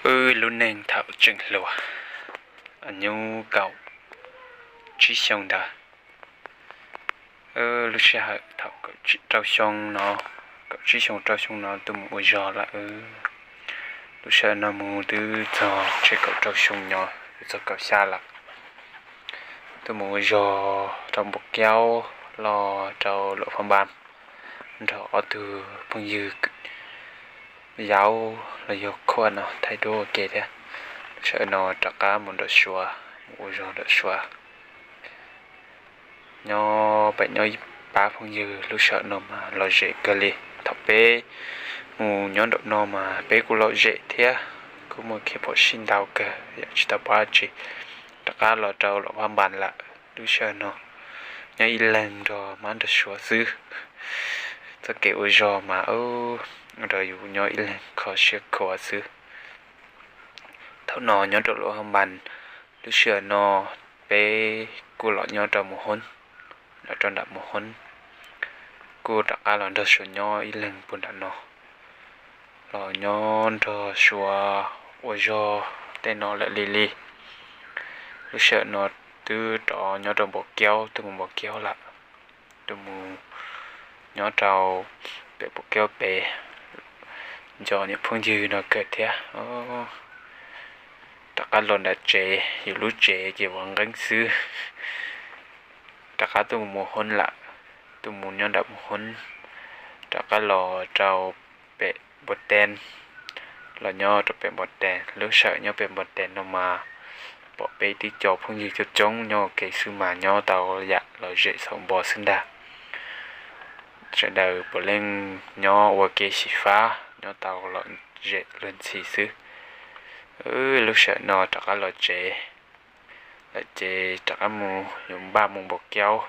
Wb lub neej thaum tseem hluas, nyuj kaum tsib xyoo ntawd. Lub sij hawm thaum kaum rau xyoo no, kaum tsib xyoo rau xyoo no tuaj mus ua zog lawm. Lub sij hawm no mus twb txog tsheej kaum rau xyoo nyob twb txog kaum xya lawm. Tuaj mus ua zog rau Npaus Kiaub los rau Luam Phab Npas nrog ob tug phooj ywg Yaub los yog Khuaj no thaij duab ua ke thiab. Lub sij hawm no rov qab mus nram Suav, mus ua zog nram Suav. Nyob pem nyob ib pab phooj ywg lub sij hawm no mas lom zem kawg li. Thaum peb mus nyob nraum no mas peb kuj lom zem thiab, kuj muaj kev phom sij ntau kawg yam tsis tau pab tsi. Rov qab los rau Luam Phab Npas lawm. Lub sij hawm no nyob ib leeg nrog mab nrog suav xwb. Txoj kev ua zog mas ua rau yus nyob ib leeg kho siab khuav xwb. Thaum no nyob rau Luam Phab Npas, lub sij hawm no peb kuj los nyob rau Mus Hoob, los rau nram Mus Hoob, kuj rov qab los nrog suav nyob ib leeg puag nram no, los nyob nrog suav ua zog tej no lawm li li. Lub sij hawm no twb rov nyob rau Npaus Kiaub, tuaj mus Npaus Kiaub lawm, tuaj mus nyob rau pem Npaus Kiaub pem, nco niam phooj ywg no kawg thiab. Rov qab los nram tsev, yus lub tsev ces ua nqeeb xwb. Rov qab tuaj mus Mus Hoob lawm, tuaj mus nyob nram Mus Hoob, rov qab los rau pem Npua Tes, los nyob rau pem Npua Tes. Lub sij hawm nyob pem Npua Tes no mas pom peb tib co phooj ywg coob coob nyob ua ke xwb mas nyob tau yam lom zem xaum npo xwb ntag. Sawv daws puav leej nyob ua ke xyiv fab, nyob tau lom zem luag ntxhi xwb. Lub sij hawm no rov qab los tsev lawm ces rov qab mus yuav npaj mus Npaus Kiaub.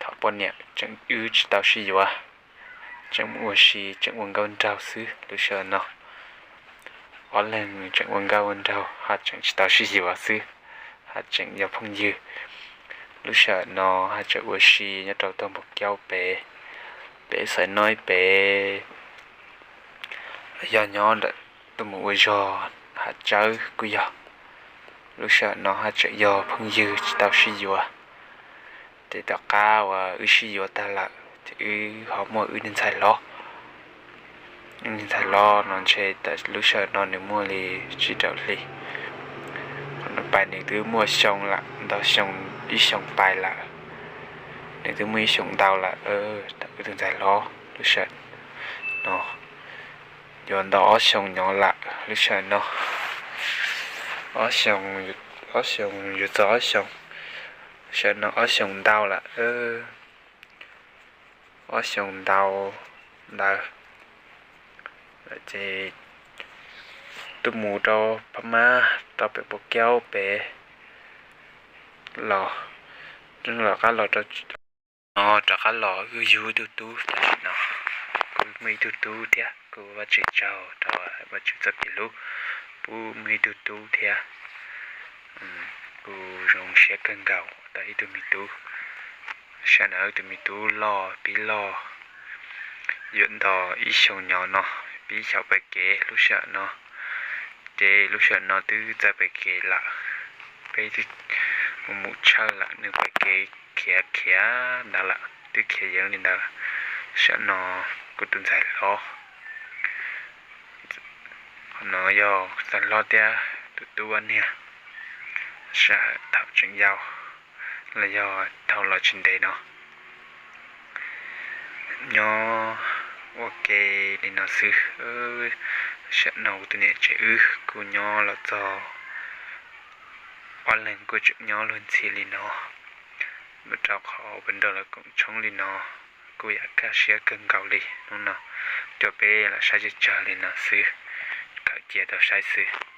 Thaum poj niam tseem wb tsis tau sib yuav, tseem ua si tseem ua nkauj nraug xwb. Lub sij hawm no ob leeg tseem ua nkauj ua nraug, haj tseem tsis tau sib yuav xwb, haj tseem yog phooj ywg. Lub sij hawm no haj tseem ua si nyob rau tog Npaus Kiaub pem, pem Xaiv Noib pem, los yog nyob ntawm tuaj mus ua zog Hav Tsawb kuj yog. Lub sij hawm no haj tseem yog phooj ywg tsis tau sib yuav. Ces tom qab uas wb sib yuav tag lawm ces wb ho muaj wb niag ntxhais hlob. Wb niag ntxhais hlob no ntshe tam lub sij hawm no nws muaj li tsib rau hli. Qhov no pais nws twb muaj xyoo lawm, ntau xyoo, ib xyoo pais lawm. Nws twb muaj ib xyoo ntau lawm, wb tus ntxhais hlob lub sij hawm no yuav ntau ob xyoo nyob lawm lub sij hawm no. Ob xyoo, ob xyoo yuav txog ob xyoo, lub sij hawm no ob xyoo ntau lawm. Ob xyoo ntau ntawd lawm ces tuaj mus rau Phab Mab rau pem Npaus Kiaub pem los, rov qab los rau no, rov qab los wb yug ib tug tub tam sim no. Kuj muaj ib tug tub thiab, kuj Vajtswv tsaug rau Vajtswv txoj kev hlub, pub muaj ib tug tub thiab. Kuj zoo siab kawg nkaus tau ib tug me tub. Sij hawm no tus me tub loj, pib loj, yuav nto ib xyoos nyob no, pib xyaum pais kev lub sij hawm no. Ces lub sij hawm no twb txawj pais kev lawm, peb twb mus mus tshawj lawm, nws pais kev khiav khiav ntawd lawm, twb khiav yeev li ntawd. Sij hawm no kuv tus ntxhais hlob, qhov no yog ntxhais hlob thiab tus tub ob niag, sij hawm thaum tseem yau los yog dhau los tsis ntev no. Nyob ua ke li no xwb. Sij hawm no kuv tus niam tsev wb kuj nyob los txog ob leeg kuj tseem nyob luag ntxhi li no, mus rau qhov ua nrog lawv koom tshoob li no, kuj yam kaj siab kawg nkaus li. Hnub no coj peb los saib tsawg tsawg li no xwb, khaws cia tau saib xwb.